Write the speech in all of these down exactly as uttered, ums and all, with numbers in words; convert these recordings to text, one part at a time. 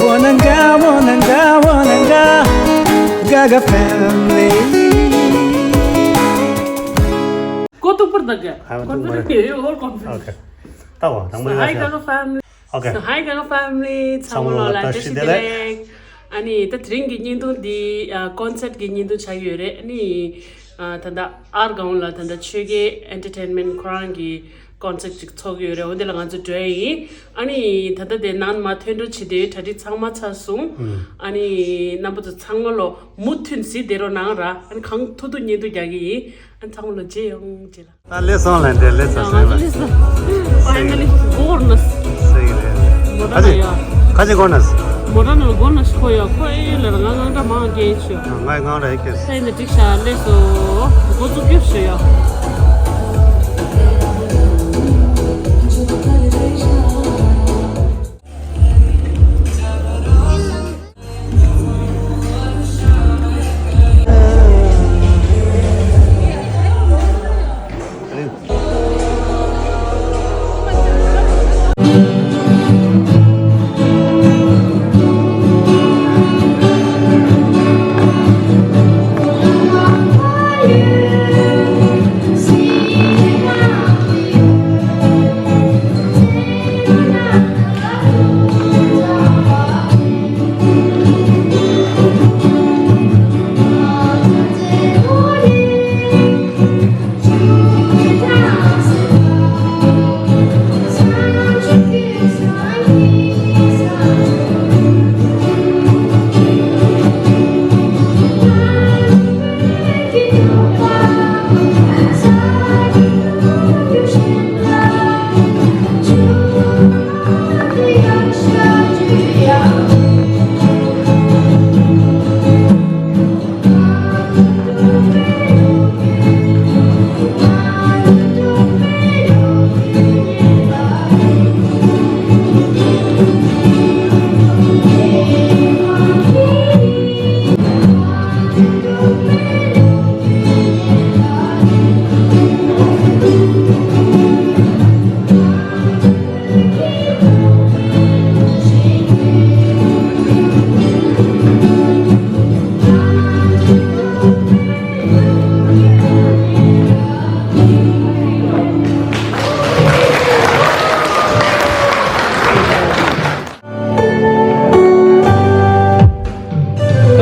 Wananga, wananga, wananga, Gaga family. Go to Purdaga. I want to go to Purdaga. All confused. Okay. ད་བ་དང་མོ་ཡོད་ཤག Hi Gaga family. Okay. So, hi Gaga family. ཚང་མ་ལ་བཀྲ་ཤིས་བདེ་ལེགས། ཨ་ནི་ད་དེ་རིང་གི་བརྙན་ཐུང་འདི་ཀོན་སར་གྱི་བརྙན་ཐུང་ཆགས་ཡོད་རེད། ཨ་ནི་ད་ལྟ་ཨར་གའོན་ལ་ད་ལྟ་ཆོས་རྒྱལ་ཨེན་ཊར་ཊེན་མེན་ཊི་ཁོ་རང་གི་ཀོན་སར་ཅིག་ཚོགས་ཡོད་རེད། འོ་འདི་ལ་ང་ཚོ་འགྲོ་ཡ་ཡིན། ཨ་ནི་ད་ལྟ་དེ་ནང་མ་ཐོན་འགྲོ་བྱེད་དེ་གྲ་སྒྲིག་ཚང་མ་ཚར་སོང་། ཨ་ནི་རྣམ་པ་ཚོ་ཚང་མ་ལོ་མུ་མཐུད་གཟིགས་བསྡད་རོགས་གནང་ར། ཨ་ནི་གང་ཐུབ་ཐུབ་བརྙན་ཐུང་རྒྱག་གི་ཡིན། ཨ་ནི་ཚང་མ་ལོ་མཇལ་ཡོང་། མཇལ་ལ། ད་སླེབས་སོང་ལབ་འདྲ། སླེབས་ཚར་སོང་ལ། Finally, སྒོར་ནས། སེ་གི་རེད། མོ་ཊ་ན་ཡ། ཁ་ཅིག་སྒོར་ནས། མོ་ཊ་ན་ལ་སྒོར་ནས་ཁོ་ཡ། ཁོ་ཨེ་ལ་ང་ང་འདྲ་མང་རྒྱལ་ཆོ། ང་ང་ར་ཨེ་ཀེ་སེ། ཨེ་ནས་འགྲིག་ཤག་སླེབས་སོང་། འགོ་བཙུགས་རྒྱུ་ཞུ་ཡ།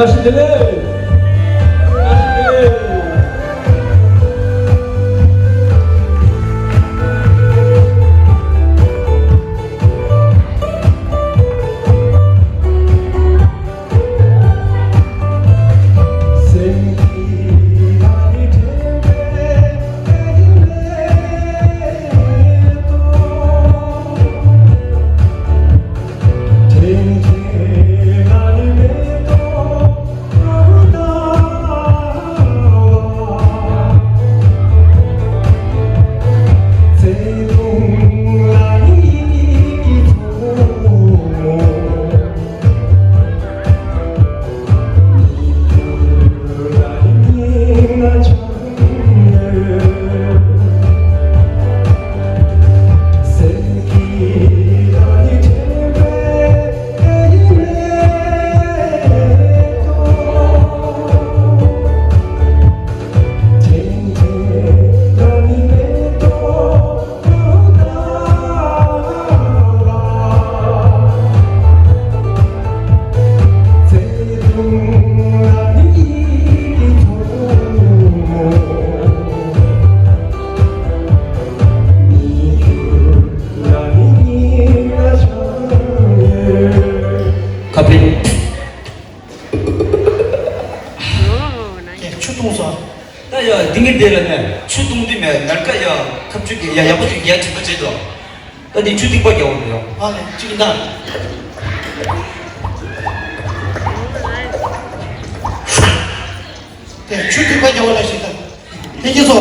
བཀྲ་ཤིས་བདེ་ལེགས། བཀྲ་ཤིས་བདེ་ལེགས། ཁ་ཕྱེ། ཨོ་ན། ཀྱེ་ཆུ་བཏུང་སོང་། ད་ཡ་འདི་ངས་བསྡད་ལ་ནས་ཆུ་བཏུང་འདི་མེད་ནར་ཀ་ཡ་ཁབ་ཆུ་གི་ཡ་ཡག་པོ་ཅིག་རྒྱག་དྲན་པ་བྱེད་དོ། ད་འདི་ཆུ་ཐིགས་པ་རྒྱག་འོང་ཡོང་། ཨ་ལེ་ཅིག་ད། ཀྱེ་ཆུ་ཐིགས་པ་རྒྱག་འོང་ལ་ཞིག་ད། དེ་གྱིས་སོ།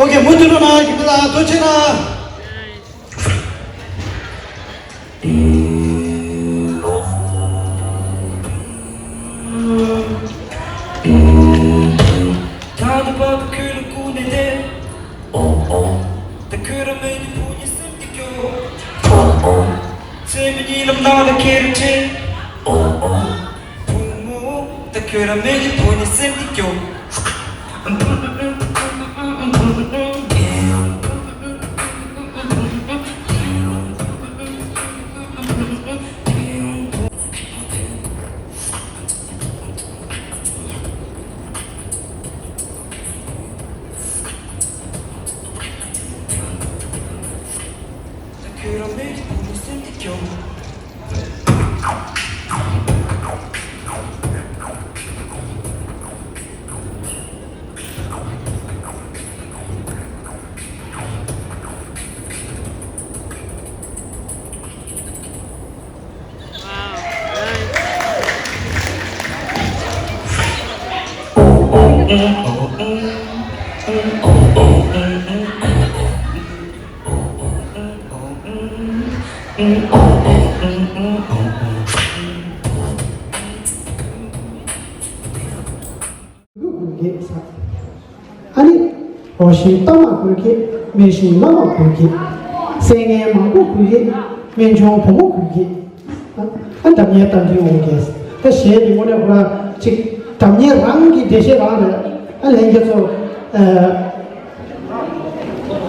ཨོ་ཀེ་མུ་མཐུད་རོགས་གནང་། ཡིན་པ་ལ་ཐུགས་རྗེ་གནང་། ཁྱོད་རང་མེད་ཀྱི་བུ་ནི་སེམས་ཀྱི་སྐྱོ། ཁྱོད་རང་མེད་ཀྱི་བུ་ནི་སེམས་ཀྱི་སྐྱོ། ཨ་ནི། རོ་ཞིང་གཏའ་མ་དགོས་ཀྱི། སྨན་ཞིང་བླ་མ་དགོས་ཀྱི། སྲན་ངན་མང་པོ་དགོས་ཀྱི། སྨན་ཆུང་བུ་མོ་དགོས་ཀྱི། ཨ་འདམ་ཉལ་རྟ་མགྲིན་འོང་གེ། ད་གཞས་འདི་དངོས་གནས་ཁོ་རང་ཅིག་འདམ་ཉལ་རང་གི་འགྲེལ་བཤད་རང་རེད། ཨ་ལྷན་རྒྱས་ཚོ། ཨ་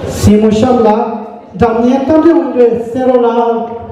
གཟིགས་མོ་གཤམ་ལ་འདམ་ཉལ་རྟ་མགྲིན་འོང་གེ་གསན་རོགས་གནང་།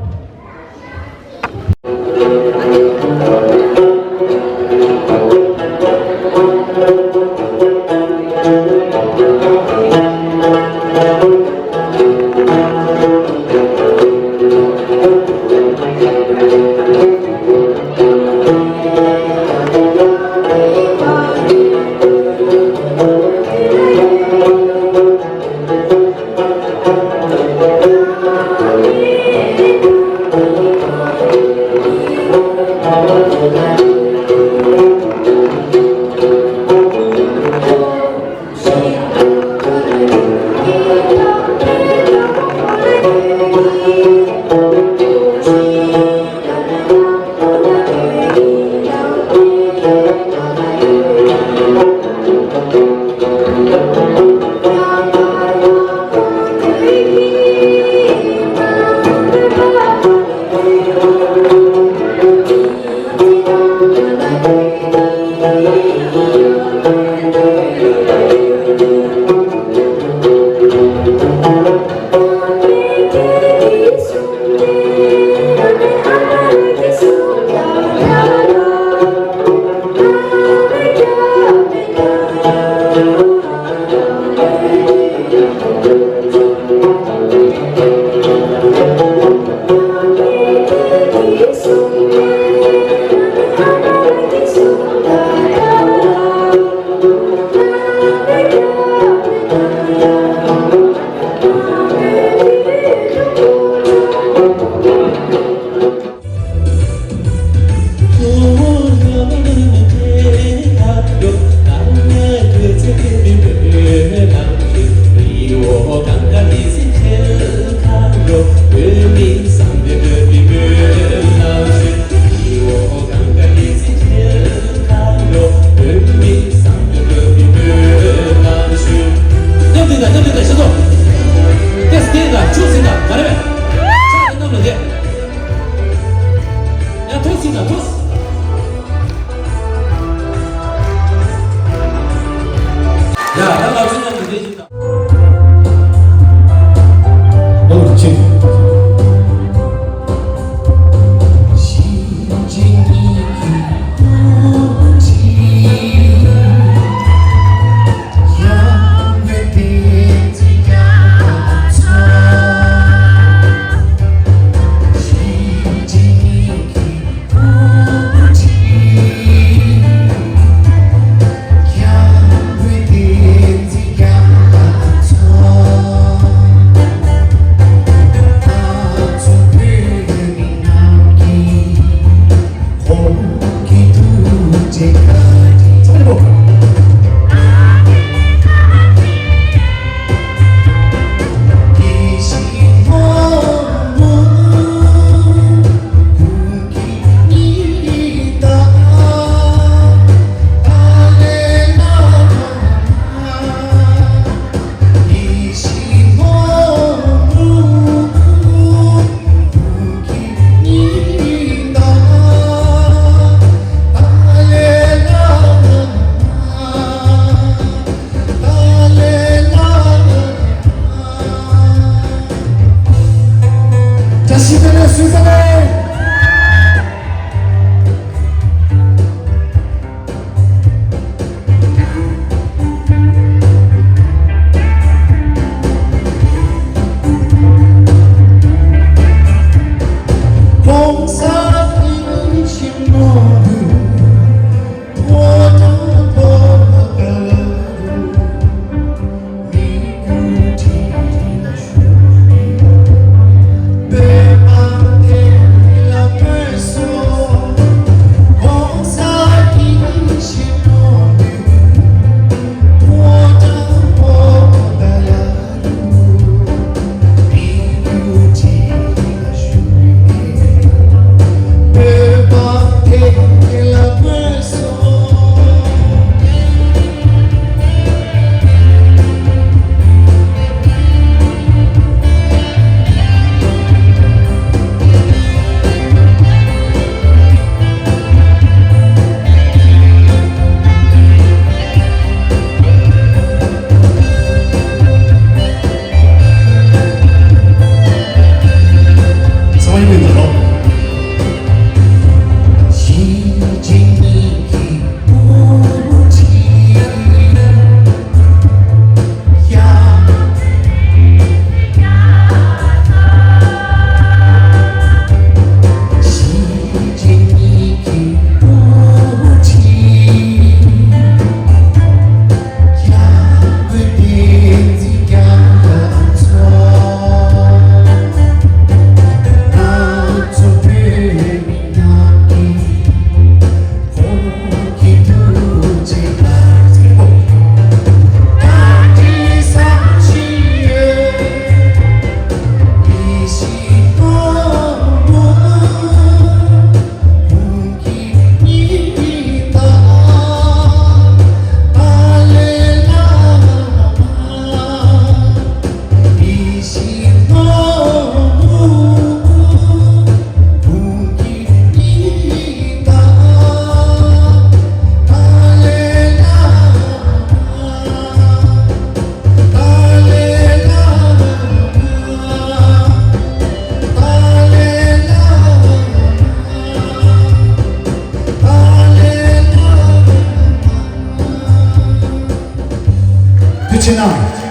ཕྱི་ནང་།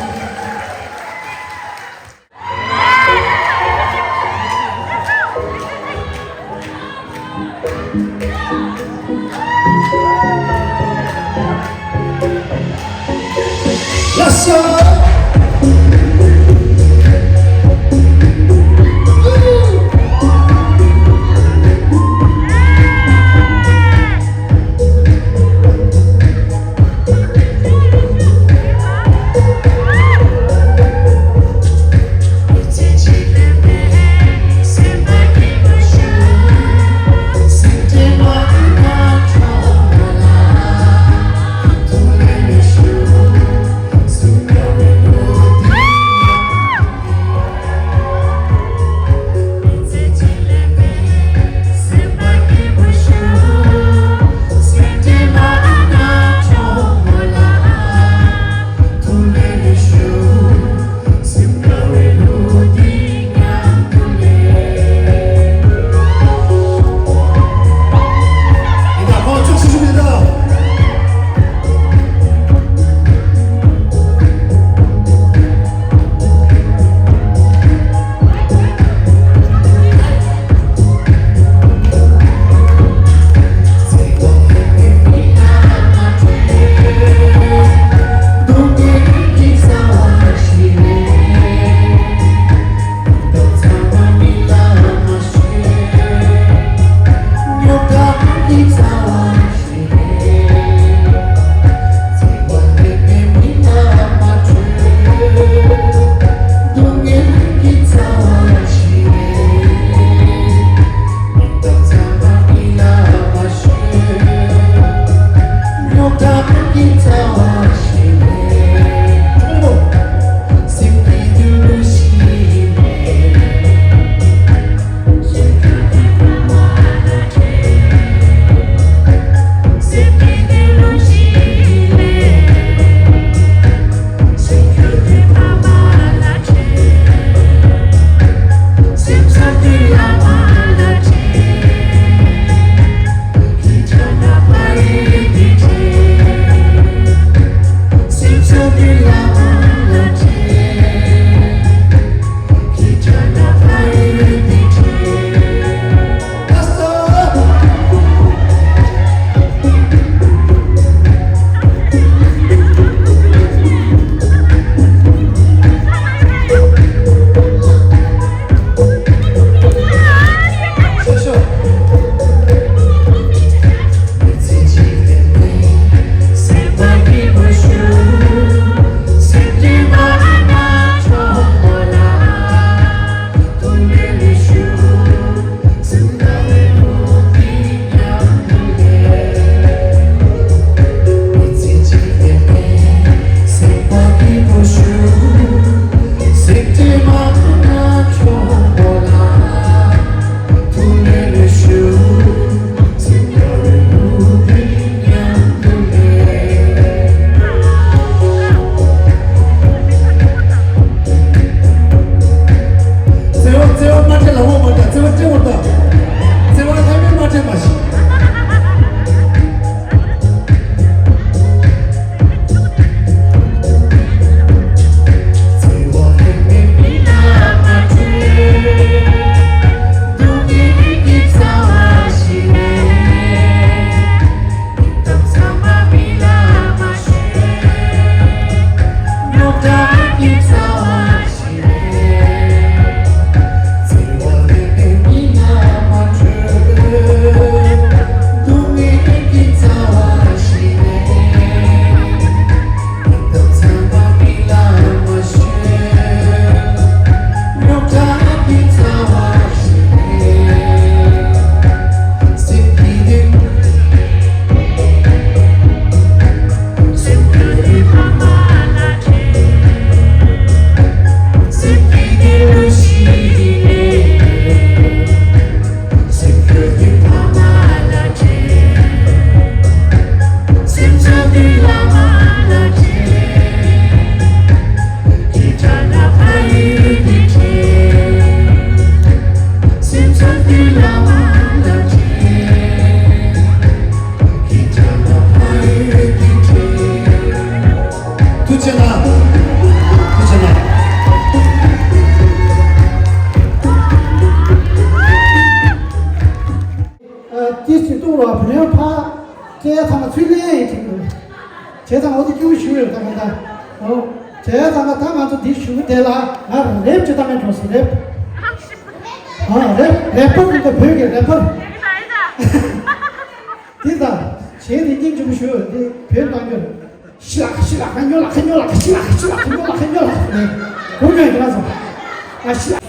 ལགས་སོ། བ་བུ་ལོན་ཕ་སྐྱེས་ཚང་མ་ཚུལ་ལེན་ཡིན་ཅིག་རེད། བྱས་ཙང་འོ་དེ་སྐྱུར་ཞུ་ཡོད་ད་ག་ད། ཨོ། བྱས་ཙང་ད་ང་ཚོ་འདི་ཞུ་གི་དེ་ལ་ང་རེབ་ཅིག་ད་ང་འགྲོ་སོང་རེབ། ཨ་རེབ་རེབ་པར་འདི་བོད་ཀྱི་རེབ་པར། དེ་ད་གཞས་དེ་སྙིང་རྗེ་པོ་ཞུ་ཡོད་དེ་བོད་གཏོང་རྒྱུ་རེད། ཤི་ལ་ཤི་ལ་ཁ་ཉོ་ལ་ཁ་ཉོ་ལ་ཤི་ལ་ཤི་ལ་ཁ་ཉོ་ལ་ཁ་ཉོ་ལ་ཁ་ཉོ་ལ་ཁ་ཉོ་ལ་ཁ་ཉོ་ལ་ཨ་ཤི་ལ།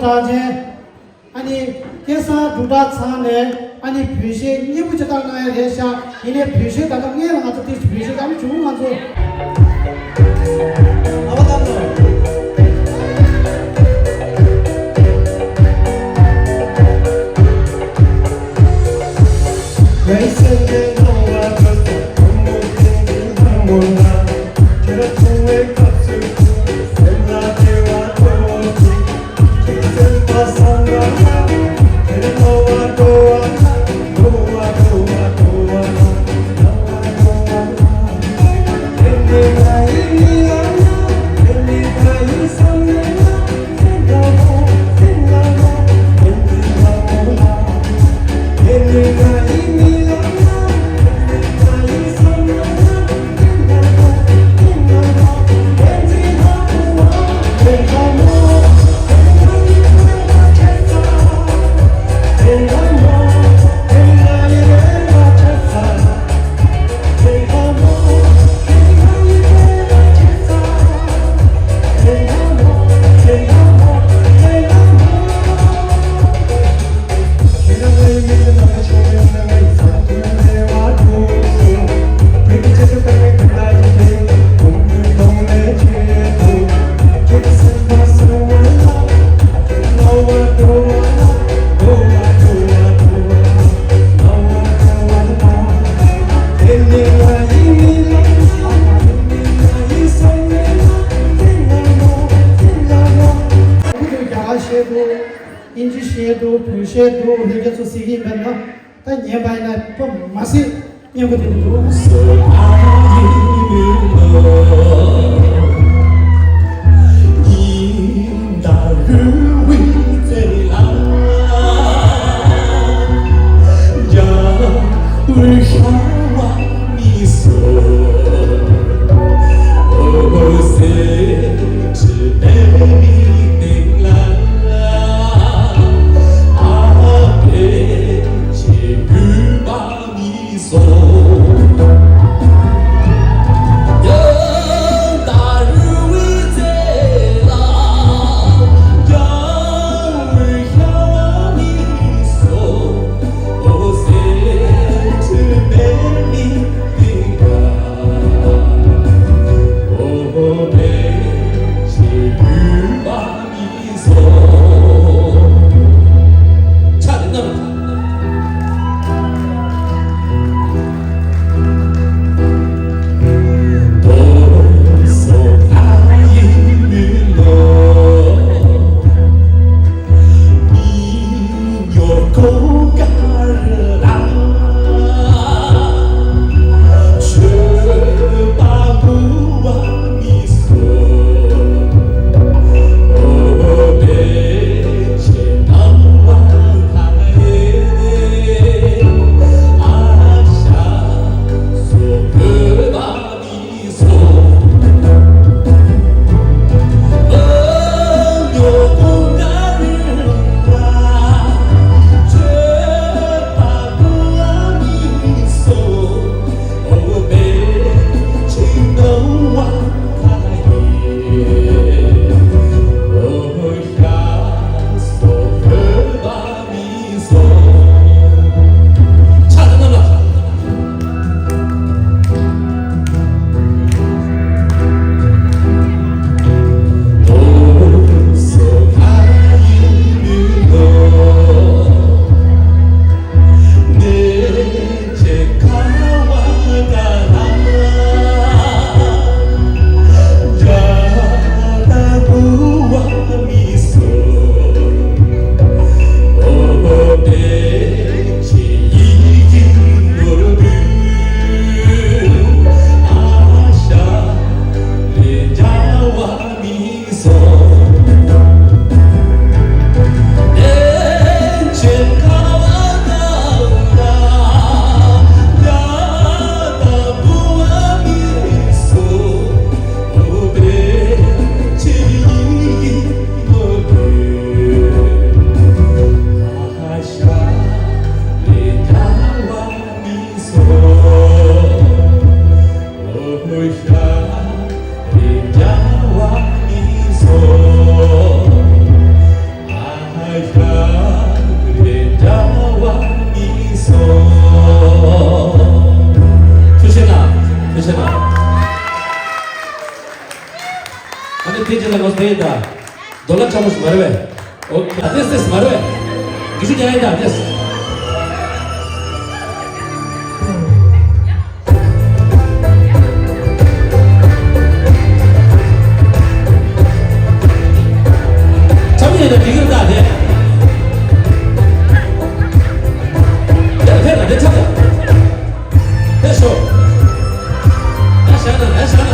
གྲགས་ཅན། ཨ་ནི་སྐལ་བཟང་འབྲུག་གྲགས་ཚང་ནས་ཨ་ནི་བོད་གཞས་སྙན་པོ་ཅིག་བཏང་གནང་ཡ་རེད་ཤག་ཡིན་ནའི་བོད་གཞས་ད་ལྟ་སྔས་ལ་ང་ཚོ་ཏོག་ཙམ་བོད་གཞས་ཨ་ནི་བྱུང་ང་ཚོ། ཨ་བ་ཏམ་ལོ། རྒྱ་གར་གཞས་འདུག་དབྱིན་ཇི་གཞས་འདུག་བོད་གཞས་འདུག་ལྷན་རྒྱས་ཚོ་གཟིགས་ཀྱི་ཡིན་པས་ན། ད་ཉན་པ་ཡིན་ན་དཔེ་མ་སྲིད་སྙན་པོ་དེ་འདུག་ལོ་སྟེ་ད། རྡོ་ལ་ཁྲ་མོ་ཞིག་མ་རེད་པས། ཨོ་ཁེ། ཨ་ཏེས་ཏེས་མ་རེད་པས། འགྲུལ་བཞུད་རྒྱག་ཡ་ད་ཏེས། ཁྲ་མོ་ཡིན་ན་འགྲིག་གི་རེད་ད་དེ། དེ་ལ་ཕེབས་ལ་དེ་ཁྲ་མོ། ཕེབས་ཤོག་ད་བཞག་ན་ད་བཞག་ན།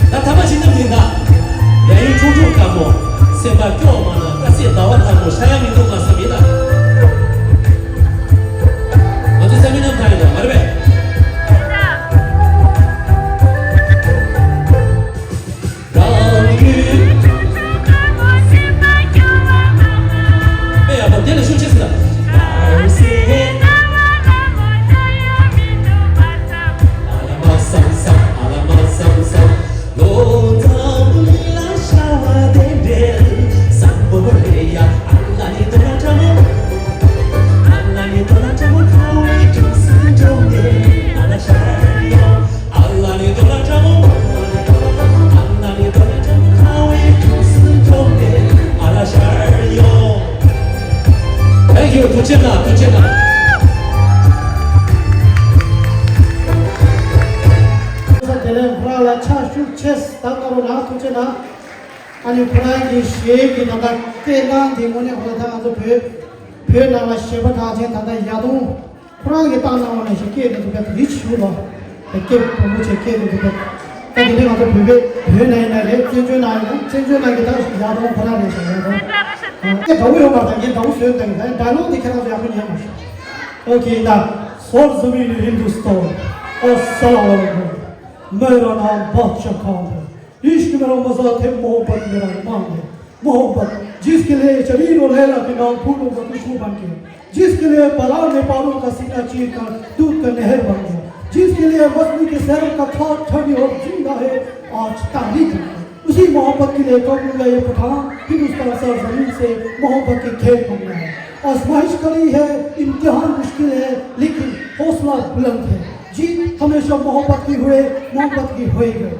ད་ཐ་མ་ཕྱི་ནང་ཡིན་ད། ཡ་ཡིན་ཁྲུང་ཁྲུང་དཀར་མོ། སེམས་པ་སྐྱོ་མ་ན་ཀ་སེ་ཟླ་བ་ལྷ་མོ་ཤ་ཡ་མི་འདུག་ང་བསམ་ཡིན་ད། ང་ཚོ་བསམ་མི་རྣམས་ཐང་ཡིན་ད་མ་རེད་པས། Thank you. ཐུགས་རྗེ་གནང་། ཐུགས་རྗེ་གནང་། དེ་ལས་ཁོ་རང་ལ་ཕྱག་ཤུགས་ཆེ་ད་གནང་རོགས་གནང་། ཐུགས་རྗེ་གནང་། ཨ་ནི་ཁོ་རང་གི་གཞས་ཀྱི་ད་ལྟ་སྐད་གནང་དེ་དངོས་གནས་ཁོ་ད་ང་ཚོ་བོད་བོད་ནང་ལ་གཞས་པ་གྲགས་ཅན་ད་ལྟ་ཡ་དོང་ཁོ་རང་གིས་བཏང་གནང་བ་ནང་བཞིན་སྐད་དེ་ཚོ་དཔེ་རིད་ཞུ་ལ་སྐད་བུ་མོ་ཆེ་སྐད་དེ་ཚོ་དཔེ་ད་དེ་ནས་ང་ཚོ་བོད་པའི་བོད་ནང་ཡིན་ན་རེད། བཙན་བྱོལ་ནང་ཡིན་ན་བཙན་བྱོལ་ནང་གི་ད་ཡ་དོང་ཁོ་རང་རེད་ཤག་ཡ་དོང་། སྐད་འདྲ་བོ་ཡོད་པ་དང་ངས་འདྲ་བོ་བཟོས་བཏང་གི་ད་ཡ་ཌའི་ལོག་དེ་ཁྱེད་རང་ཚོ་ཡག་པོ་ཉན་མ་ཤེས། اوکے نا، سرزمین هندوستان، السلام علیکم۔ میرا نام بادشاہ خان ہے۔ عشق میرا مزہ ہے، محبت میرا ایمان ہے۔ محبت، جس کے لیے جبین و لیلا کے نام پھولوں کا خوشبو بن کے، جس کے لیے پران میں پاروں کا سینہ چیر کر دودھ کا نہر بن گیا، جس کے لیے مجنو کے سحر کا خواب ٹھنڈی اور زندہ ہے، آج تاریخ بن گیا۔ اسی محبت کے لیے قوم کا یہ پٹھان ہندوستان سرزمین سے محبت کے کھیل بن گیا ہے۔ آزمائش کڑی ہے، امتحان مشکل ہے، لیکن حوصلہ بلند ہے۔ جیت ہمیشہ محبت کی ہوئے، محبت کی ہوئے گئے۔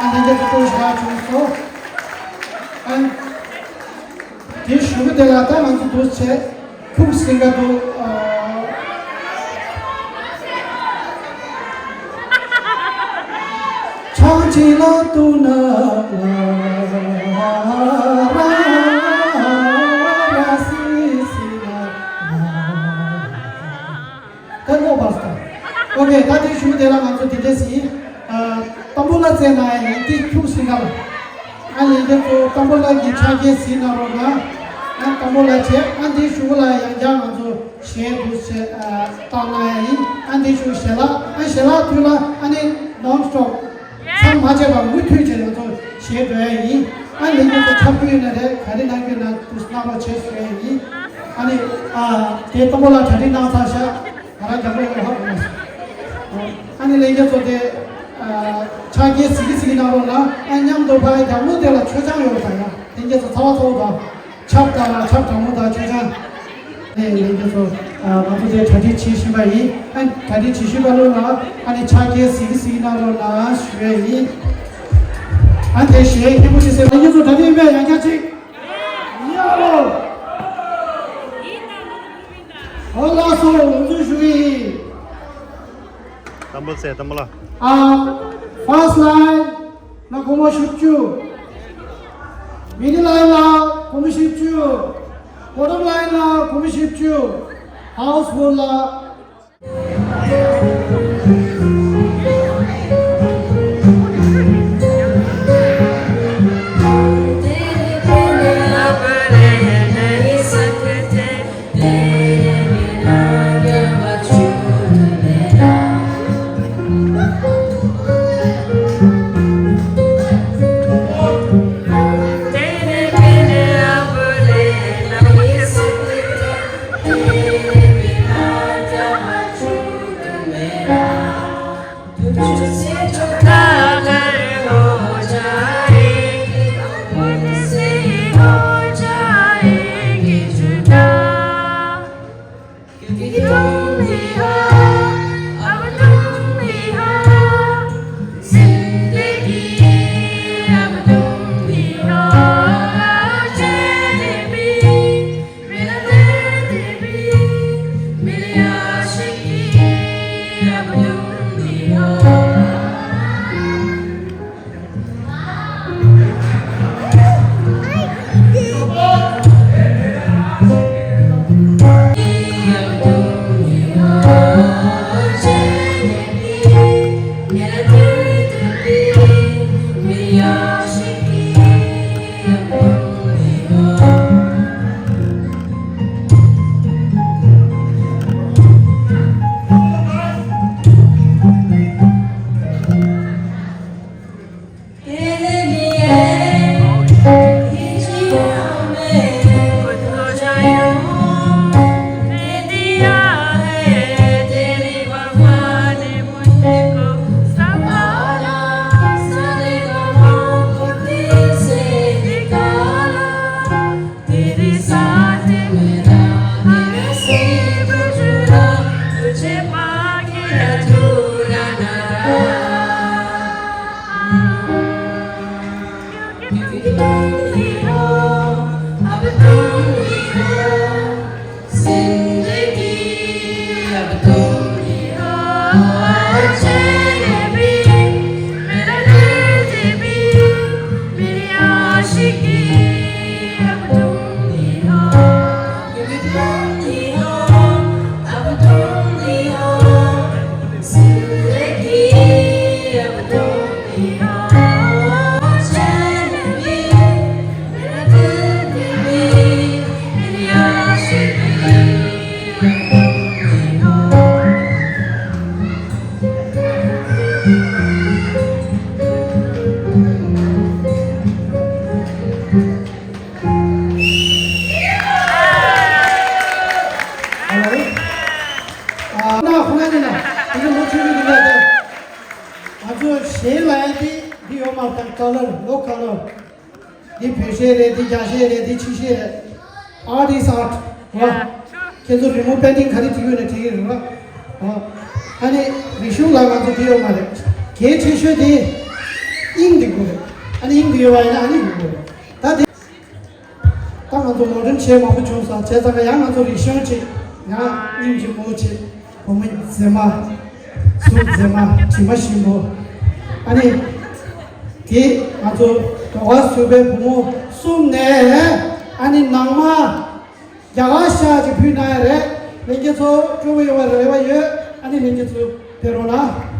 ཨ་ནི་འདི་ཚོ་ཞག་བྱུང་སོང་། ཨ་ནི་དེ་ཞུ་གི་དེ་ལ་ད་ང་ཚོ་འདུག་བྱས། ཁུག་སིང་ག་འདུག་ཨ། ཆང་ཆེན་ལ་ཏུ་ན་ར་ར་སི་སི་ན་ར། ད་ལོག་པར་སོང་། ཨོ་ཁེ། ད་དེ་ཞུ་དེ་ལ་ང་ཚོ་དེ་འདྲས་ཡིན། ཨ། ཏམ་བུ་ལ་བཙལ་ན་ཡང་དེ་ཁྱུག་སིང་ག་ལ། ཨ་ལས་འདི་ཚོ་ཏམ་བུ་ལ་གི་ཆ་རྐྱེན་ཟིན་ན་རོགས་ན། ཨ། ཏམ་བུ་ལ་བྱས། ཨ་འདི་ཞུ་ལ་ཡང་བསྐྱར་ང་ཚོ་གཞས་འདུག་བྱས། ཨ། བཏང་ན་ཡང་ཡིན། ཨ་འདི་ཞུ་ཞལ་ལག་ཨ་ཞལ་ལག་དུས་ལ་ཨ་ནི་ནོན་སི་ཊོབ་མཚམས་མ་བཅད་པར་མུ་མཐུད་བྱས་ང་ཚོ་གཞས་འགྲོ་ཡ་ཡིན། ཨ་ལས་འདི་ཚོ་ཁྱབ་རྒྱུ་ཡིན་ན་རེད། ག་རེ་གནང་རྒྱུ་ན་འདུག་གནང་རོགས་བྱས་ཟེར་ཡ་ཡིན། ཨ་ནི། ཨ། དེ་ཏམ་བུ་ལ་གྲ་སྒྲིག་གནང་ཚར་ཤག་ང་རང་རྒྱབ་ལོགས་ལ་ཧ་གོ་མ་སོང་། ཨ་ནི་ལྷན་རྒྱས་ཚོ་དེ། ཨ། ཆ་རྐྱེན་གཟིགས་གཟིགས་གནང་རོགས་གནང་། ཨ། མཉམ་དུ་ཕར་རྒྱབ་ལོགས་དེ་ལ་མཆོད་ཆང་ཡོད་པ་དང་ཡང་ལྷན་རྒྱས་ཚོ་ཚ་བ་ཚ་བོ་དང་། ཆབ་དང་ཆབ་གྲང་མོ་དང་མཆོད་ཆང་། ཨ་ནི་ལྷན་རྒྱས་ཚོ། ཨ། ང་ཚོ་དེ་གྲ་སྒྲིག་བྱེད་བཞིན་པ་ཡིན། ཨ། གྲ་སྒྲིག་བྱེད་བཞིན་པ་ལོ་ལ། ཨ་ནི་ཆ་རྐྱེན་གཟིགས་གཟིགས་གནང་རོགས་གནང་ཞུ་ཡ་ཡིན། ཨ། དེ་གཞས་སྙན་པོ་ཞིག་གསན། ལྷན་རྒྱས་ཚོ་གྲ་སྒྲིག་ཡིན་པས། ཡང་བསྐྱར་ཅིག་ཡ་ཧོ། ཨོ་ལགས་སོ། ལོ་འཛུལ་ཞུ་གི་ཡིན། ཏམ་བུ་ལ་བཙལ། ཏམ་བུ་ལ། ཨ། ཕར་སི་ལའིན་ལ་སྒོར་མོ་བཞི་བཅུ། མི་ཌལ་ལའིན་ལ་སྒོར་མོ་བཞི་བཅུ། བོ་ཊམ་ལའིན་ལ་སྒོར་མོ་བཞི་བཅུ། ཧའུ་སི་ཕུལ་ལ། ང་ཚོ་གཞས་ལ་ཡ་དེ་འདི་ཡོད་མ་རེད། ཀ་ལར་ལོ་ཀ་ལར། འདི་བོད་གཞས་རེད། འདི་རྒྱ་གཞས་རེད། འདི་ཕྱི་གཞས་རེད། Art is art. ཁྱེད་ཚོ་རི་མོ་པེན་ཊིང་ག་རེ་བྲིས་ཡོད་ན་བྲིས་ཀྱི་རེད་བ། ཨ་ནི་རིག་གཞུང་ལ་ང་ཚོ་འདི་ཡོད་མ་རེད། གལ་ཆེ་ཤོས་དེ་ ཡོད་པ་ཡིན་ན་ཨ་ནི་ཡོད་དགོས་རེད། ད་དེ། ད་ང་ཚོ་ངོ་སྤྲོད་བྱས་མང་པོ་བྱུང་སོང་། བྱས་ཙང་ཡང་ང་ཚོ་རིག་གཞུང་ཅིག་ཡང་སྙིང་རྗེ་མོ་ཅིག་བུ་མོ་མཛེས་མ། གཟུགས་མཛེས་མ། དྲི་མ་ཞིམ་པོ། ཨ་ནི། དེ་ང་ཚོ་ཟློས་གར་ཟུར་པའི་བུ་མོ་གསུམ་ནས་ཨ་ནི་ནང་མ་རྒྱ་གར་ཤ་ཅིག་ཕུལ་གནང་ཡ་རེད། ལྷན་རྒྱས་ཚོ་སྤྲོ་པོ་ཡོང་བའི་རེ་བ་ཡོད། ཨ་ནི་ལྷན་རྒྱས་ཚོ་ཕེབས་རོགས་གནང་།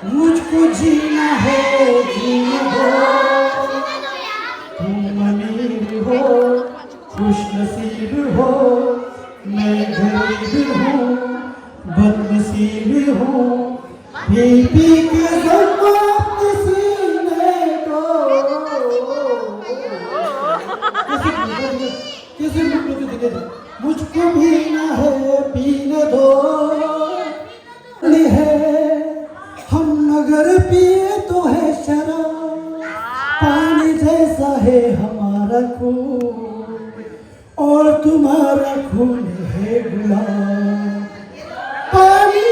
मुझको जीना है, जीने दो। तुम अमीर हो, खुश नसीब हो, मैं गरीब हूँ, बदनसीब हूँ। पी पी के जब आप किसी ने को कैसे, कैसे मुझको पीना है, पीने दो। है, हम अगर पिए तो है शराब, पानी जैसा है हमारा खून, और तुम्हारा खून है गुलाब। पानी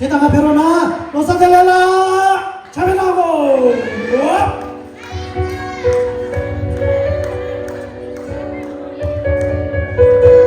དེ་དང་ང་ཕེབས་རོགས་གནང་། ལོ་གསར་བདེ་ལེགས་ལ་ཆ་མེད་གནང་གོ། Thank you.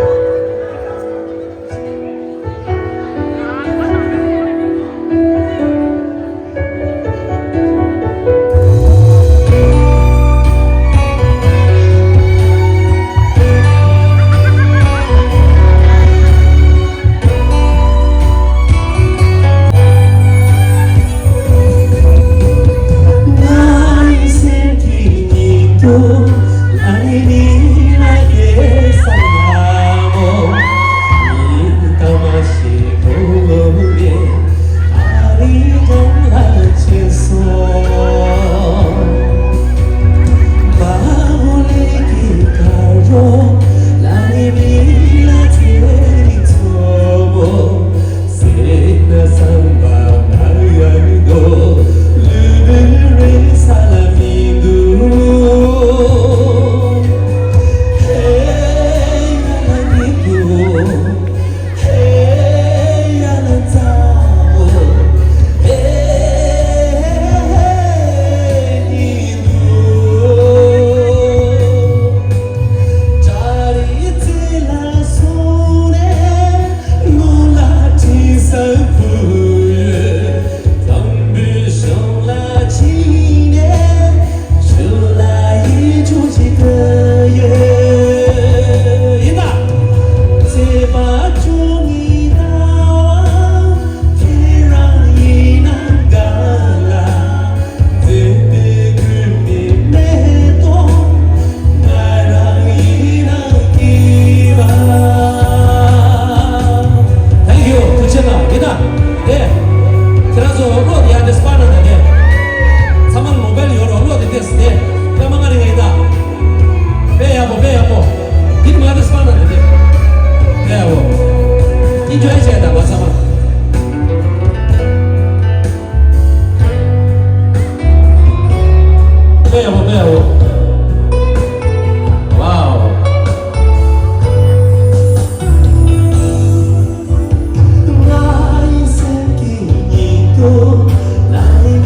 ཐུགས་རྗེ་གནང་། ཡིན་ད། དེ། ཁྱེད་རང་ཚོ་གློག་དེ་ཡར་དེ་སྤར་གནང་དང་། དེ། ཚང་མ་ལ་མོ་བེལ་ཡོད་རོགས། གློག་དེ་དེ་དེ་སྐར་མ་ལྔ་རིང་ཡིན་ད། དཔེ་ཡག་པོ། དཔེ་ཡག་པོ། འདི་མ་དེ་སྤར་གནང་དང་། དེ། དཔེ་ཡག་པོ། ཨིན་ཇོའི་བྱས་དང་པ་ཚང་མ། དཔེ་ཡག་པོ། དཔེ་ཡག་པོ། ཝའོ། Thank you.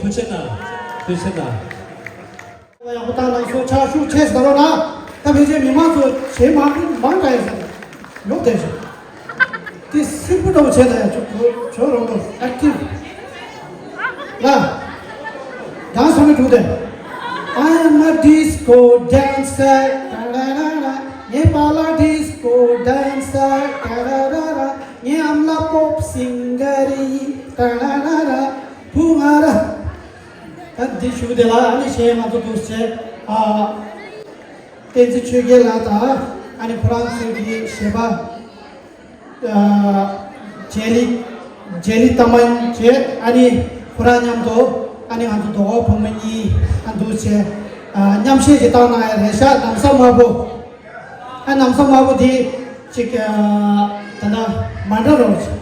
ཐུགས་རྗེ་གནང་། ཐུགས་རྗེ་གནང་། ཡག་པོ་བཏང་གནང་སོང་། ཕྱག་ཤུགས་ཆེ་ཟེར་རོགས་གནང་། ད་ཕལ་ཆེར་མི་མང་ཚོ་ཞེ་མང་མང་དྲགས་ཡོད་ཟེར། ལོག་བསྡད་ཤག་དེ་སིམ་པོ་འདྲ་པོ་བྱས་ན་ཡང་ཆོག་ཆོག་རོགས་གནང་། ཨེག་ཊིབ་ལ། རང་བསམ་བློ་འཁྲུག་སྟེ། I am a disco dancer. ངའི་པཱ་ལགས་disco dancer. ངའི་ཨ་མ་ལགས་pop singer་ཡིན། བུ་ང་ར། ད་འདི་ཞུ་དེ་ལ་ཨ་ནི་གཞས་ང་ཚོ་འདུག་སེ་བྱས། ཨ། བསྟན་འཛིན་ཆོས་རྒྱལ་ལགས་དང་ཨ་ནི་ཁོ་རང་ཚོའི་གི་གཞས་པ། ཨ། ཇེ་ལི། ཇེ་ལི་ཏ་མན་བཅས་ཨ་ནི་ཁོ་རང་མཉམ་དུ་ཨ་ནི་ང་ཚོ་རྡོ་ཁ་བུ་མོ་གཉིས་ཨ་འདུག་བྱས། ཨ། མཉམ་གཞས་ཅིག་བཏང་གནང་ཡ་རེད་ཤག་ལམ་སང་དམར་པོ། ཨ། ལམ་སང་དམར་པོ་དེ་ཅིག་ཨ། ད་ལྟ་མ་འདྲ་རོགས་ཅིག་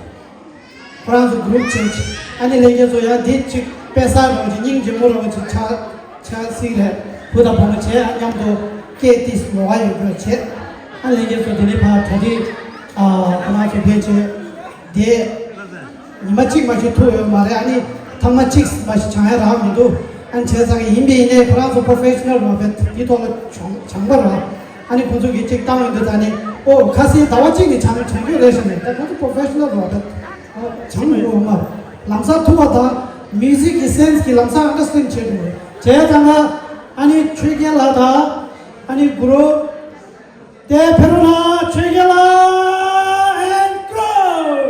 ཁོ་རང་ཚོ་གུ་རུབ་བྱས་ཅིག་ཨ་ནི་ལྷན་རྒྱས་ཚོ་ཡང་འདི་ཅིག་དཔེ་གསར་རོགས་ཅིག་སྙིང་རྗེ་མོ་རོགས་ཅིག་ཆགས་ཆགས་སྲིད་རེད། བུ་དང་བུ་མོ་བྱས་ཨ་མཉམ་དུ་སྐད་ཏིས་ལོག་ག་ཡོད་དགོས་བྱས། ཨ། ལྷན་རྒྱས་ཚོ་དེ་ནས་ཕར་གྲ་སྒྲིག་ཨ། ཁོ་རང་ཚོ་ཕེབས་བྱས། དེ་ཉི་མ་གཅིག་མ་གཏོགས་ཐུག་ཡོད་མ་རེད། ཨ་ནི་ཐེངས་མ་གཅིག་མ་གཏོགས་སྦྱང་ཡ་རག་མི་འདུག་ཨ་ནི་བྱས་ཙང་ཡིན་པས་ཡིན་ནའི་ཁོ་རང་ཚོ་པོ་རོ་ཕེ་ཤི་ནལ་རོགས་པས་དེའི་ཐོག་ལ་སྦྱང་སྦྱང་པ་རག་ཨ་ནི་ཁོ་ཚོ་གིས་གཅིག་བཏང་ཡོང་དུས་ད་ནི་ཨོ་ཁ་སང་ཟླ་བ་གཅིག་ནས་སྦྱང་སྦྱང་རྒྱུ་རེད་ཟེར་ནས། ད་ཁོ་ཚོ་པོ་རོ་ཕེ་ཤི་ནལ་རོགས་པས་སྦྱང་མི་འོང་མ། ལམ་སང་ཐུག་པ་དང་མིའུ་ཟིག་གི་སེན་སི་གི་ལམ་སང་ཨན་ཌར་སི་ཊེན་ཌི་བྱེད་དགོས་རེད། བྱས་ཙང་ཨ་ནི་ཆོས་རྒྱལ་ལགས་དང་ཨ་ནི་གུ་རུ། དེ་ཕེ་རུ་ན་ཆོས་རྒྱལ་ལགས་ཨེན་ཀྲོ།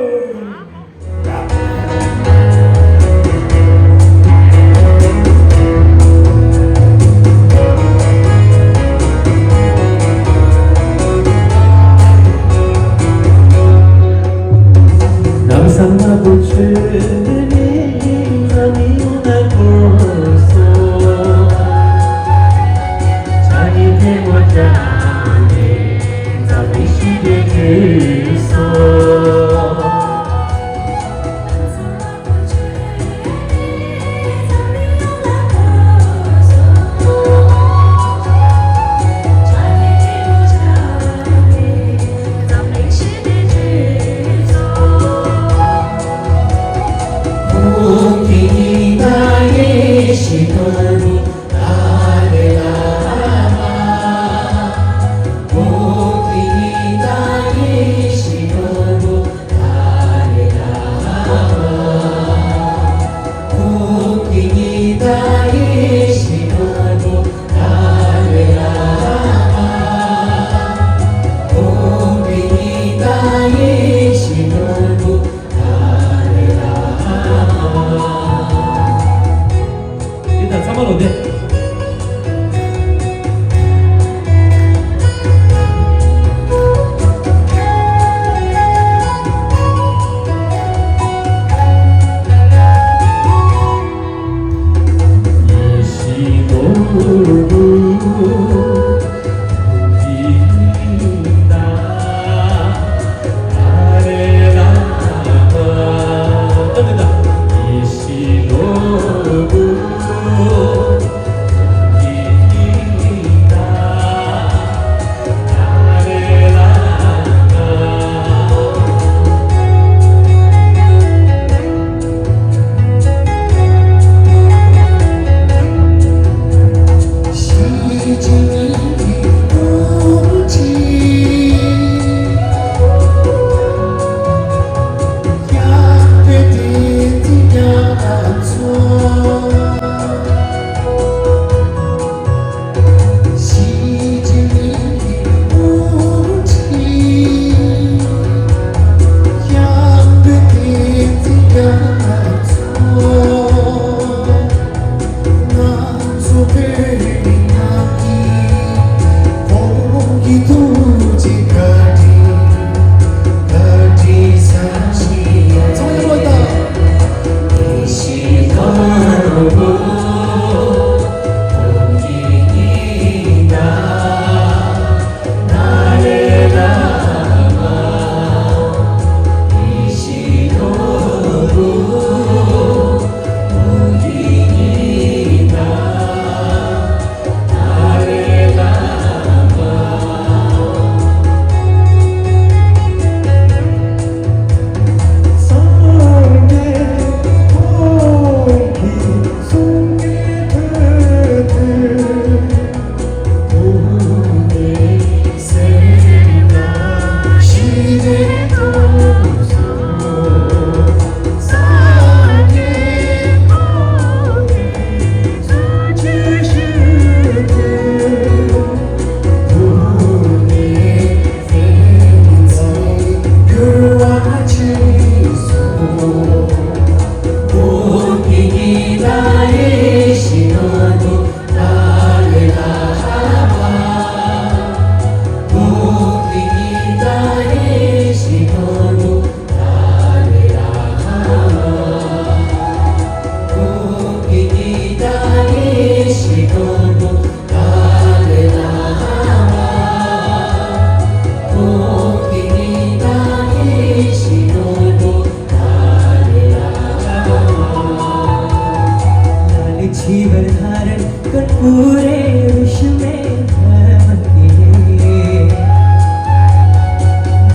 विश्व में धर्म के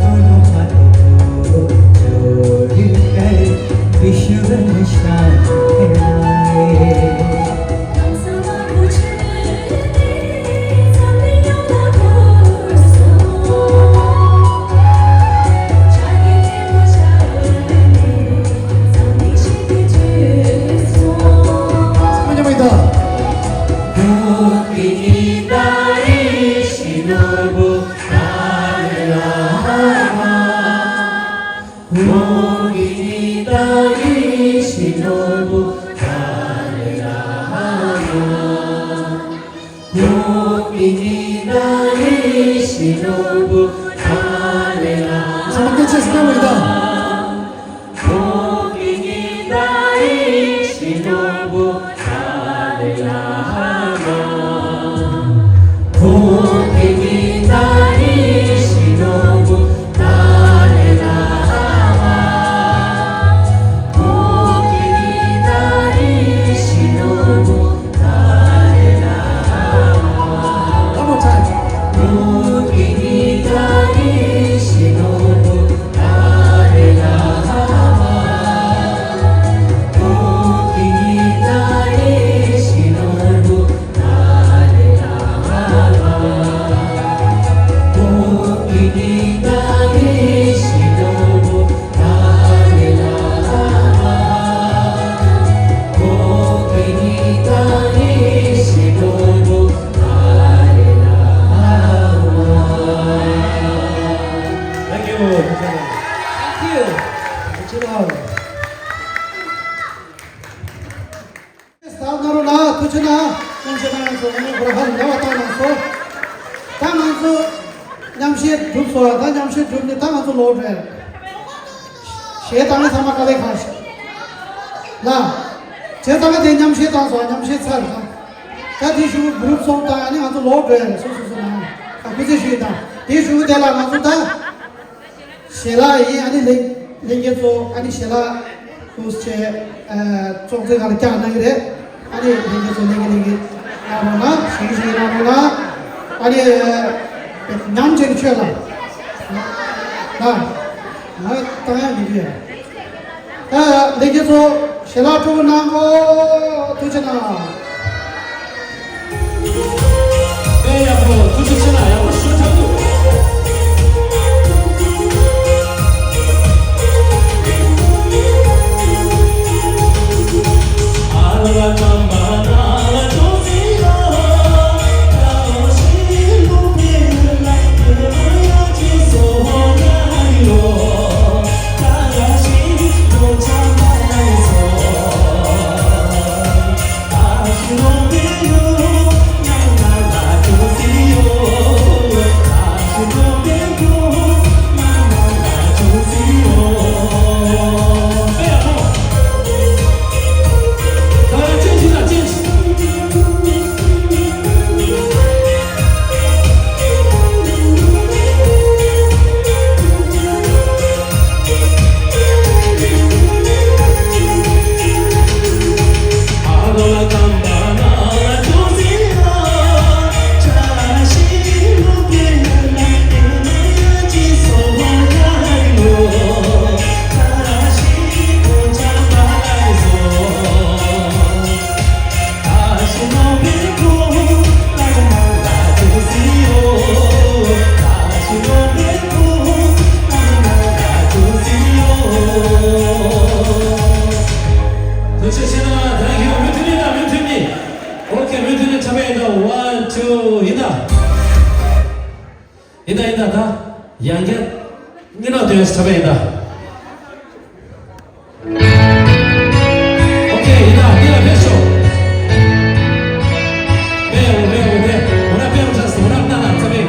दोनों हाथों को जोड़कर विश्व में शांति फैलाए। ཚང་མ་སྐད་ཆ་ཟིན་པ་རེད་ད། Thank you. Thank you. ད་ང་རང་ལ་ཐུགས་རྗེ་གནང་། སྐུ་མཁྱེན་རྣམ་གསུམ་ནས་ཁོ་རང་ཧ་ལས་པ་བཏང་གནང་སོང་། ད་ང་ཚོ་མཉམ་བཞེས་གྲུབ་སོང་། ད་མཉམ་བཞེས་གྲུབ་ནས་ད་ང་ཚོ་ལོག་འགྲོ་ཡ་རེད། གཞས་བཏང་ནས་ཚང་མ་དཀའ་ལས་ཁག་ཤག་ལ། བྱས་ཙང་ང་དེ་མཉམ་བཞེས་བཏང་སོང་། མཉམ་བཞེས་ཚར་སོང་། ད་དེ་གཞུག་གུ་གྲུབ་སོང་། ད་ཨ་ནི་ང་ཚོ་ལོག་འགྲོ་ཡ་རེད། སོ་སོ་སོ་ནང་ཨ་སྐུ་ཚེ་ཞུ་ཡི་དང་། དེ་གཞུག་གུ་དེ་ལ་ང་ཚོ་ད། ཞལ་ལག་ཡིན། ཨ་ནི་ལྷན་ལྷན་རྒྱས་ཚོ་ཨ་ནི་ཞལ་ལག་ཏུ་བྱས། ཨ་ཙོག་ཙེ་ག་ལ་བཀྱག་གནང་གི་རེད། ཨ་ནི་ལྷན་རྒྱས་ཚོ་ལྷན་རྒྱས་ལྷན་རྒྱས་གནང་རོགས་གནང་། ཞིག་ཞིག་གནང་རོགས་གནང་། ཨ་ནི་ཉམས་བྱས་ནས་ཆོས་ལ་ལ་ང་བཏང་ཡ་མི་འདུག་ཡ། ད་ལྷན་རྒྱས་ཚོ་ཞལ་ལག་སྤྲོ་པོ་གནང་གོ། ཐུགས་རྗེ་གནང་། དཔེ་ཡག་པོ། ཐུགས་རྗེ་ཆེ་ལ། ཡག་པོ་ཞུ་ཐབས་འདུག་ཐུགས་རྗེ་ཆེ་གནང་། Thank you. མུ་མཐུད་ནས་དང་། མུ་མཐུད་ནས། Okay, མུ་མཐུད་ནས་འཁྲབ་པ་ཡིན་ད། One, two, ཡིན་ད། ཡིན་ད། ཡིན་ད། ད་ཡང་བསྐྱར་སྙན་གྲགས་ཐོན་ཡས་འཁྲབ་པ་ཡིན་ད། Okay, ཡིན་ད། འདི་ལ་ཕེབས་ཤོག་དཔེ་ཡག་པོ། དཔེ་ཡག་པོ། དེ་འོ་ན་དཔེ་ཡག་པོ་ཆགས་སོང་། འོ་ན་གནང་དང་། འཁྲབ་པ་ཡིན།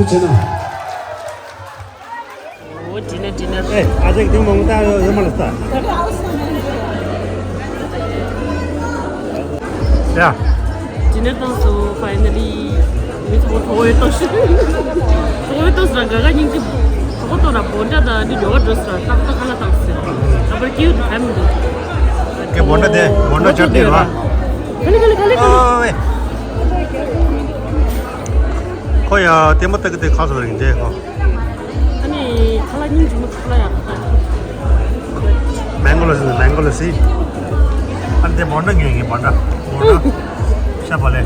ཕྱིན་ན། འོ་ཌི་ནར་ཌི་ནར། ཨེ་ཨ་ཅག་དེ་མང་ད་ཡོད་མ་ལ་ལྟ། ཡ། ཌི་ནར་བཏང་སོང་། ཕའི་ནལ་ལི། མི་ཚོ་ཐོ་བའི་ཏོ་ཤི། ཐོ་བའི་ཏོ་སི་ར་ག་ག་སྙིང་རྗེ། ཐོ་བ་ཏོ་ར་བོ་འདྲ་དང་འདི་ཡོ་ག་འགྲོ་སི་ར་ཏག་ཏག་ཁ་ལ་ཏག་སི། ཨ་བར་ཀིའུ་ཧན་འདུག་ཀེ་བོ་འདྲ་དེ་བོ་འདྲ་ཅར་དེ་ར། ག་ལེ་ག་ལེ་ག་ལེ་ག་ལེ། ཨོ་ཝེ། ཁོ་ཡ་ལྟད་མོ་ལྟ་གི་དེ་ཁ་སོ་རིང་དེ་ཁོ། ཨ་ནི་ཁ་ལག་སྙིང་རྗེ་མོ་ཁ་ལག་ཡག་པོ་ད། མེང་གོ་ལ་སི་མེང་གོ་ལ་སི། ཨ་ནི་དེ་བོ་འདྲ་ངེས་ངེས་བོ་འདྲ་བོ་འདྲ། ཤ་བ་ལེ།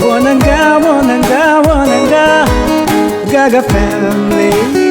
Wananga, wananga, wananga, Gaga family.